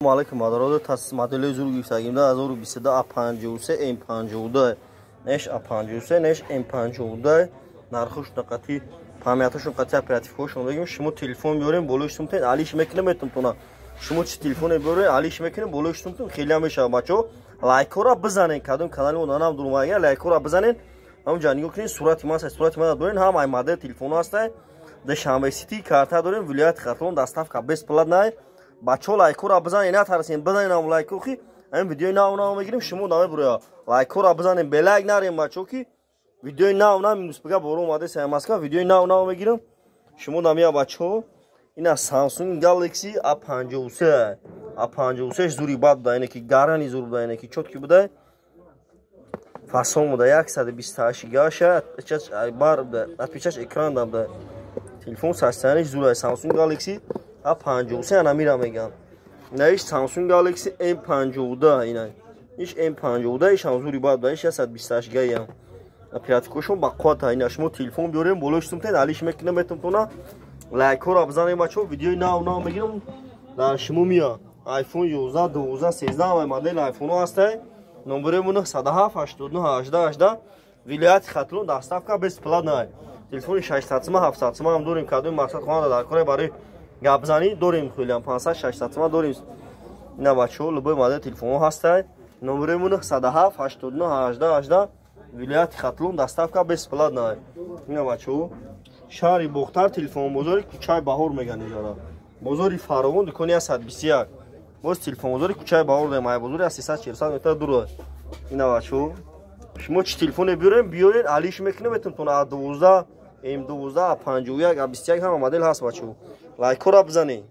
Алейкум, модародо, тас модели зур гирифтагим 2022 A53 M52, неш A53, неш M52. Нархуш нақати памяташон қати оперативкошон дагим. Шумо телефон биёрем, болои сумтен алиш мекунем, метумтона. Шумо чи телефоне биёрем, алиш мекунем, болои сумтен хеле мешава. Бачо, лайкора бизанен, кадом канали мо нанам дурмага, лайкора бизанен. Ҳамунҷа нигоҳ кунед, сурати ман, сурати ман дорен, ҳам ай модел телефоно ҳастай. Душанбе Сити карта дорем, вилояти Хатлон доставка бесплатная. Бачо, лайкора бизанед, натарсем, бизанед ам лайко, ки ҳамин видеои нав нав мегирем, шумо намебуроя. Лайкора бизанем, белайк нарем, бачо, ки видеои нав нав минуспига боро омаде сая Москва, видеои нав нав мегирам, шумо намия. Бачо, ина Samsung Galaxy A53, A53 зури бад буда, ине ки гарани зур буда, ине ки чёткий буда, фасон буда, 128 гаша, бар буда, отпечаток экран да буда, телефон состояние зур. Samsung Galaxy A53 ана мира мегам. Ина иш Samsung Galaxy M52, ина иш M52, иш ҳам зури бад буда, иш 128 гаям, оперативкошон ба қуввата. Ина шумо телефон биёрем, болои сумтен алиш мекунем, метумтона. Лайкҳоро бизанем, бачо, видеои нав нав мегирам, дар шумо мия. iPhone 11, 12, 13, ҳамаи модели iPhone ҳастай. Номерои 907 89 18 18, вилояти Хатлон доставка бесплатная. Телефони 600 сима, 700 сима ҳам дорем, кадоми мақсад хонанда дар кора барои гапзанӣ дорем, хелиам 500, 600 сима дорем. Ина, бачаҳо, любой модели телефонҳо ҳастай. Номерои 907 89 18 18, вилояти Хатлон доставка бесплатная. Ина, бачаҳо, шаҳри Бохтар, телефонбозори кӯчаи Баҳор меган иҷора, бозори Фаровон, дукони 121. Боз телефонбозори кӯчаи Баҳор дорем, ай бозори аз 340 метр дур. Ина, бачаҳо, шумо чӣ телефоне биёрем, биёрен, алиш мекунем, метумтон. А 12, М12, А 51, А 21, ҳама модел ҳаст. Бачаҳо, лайкҳоро бизанед.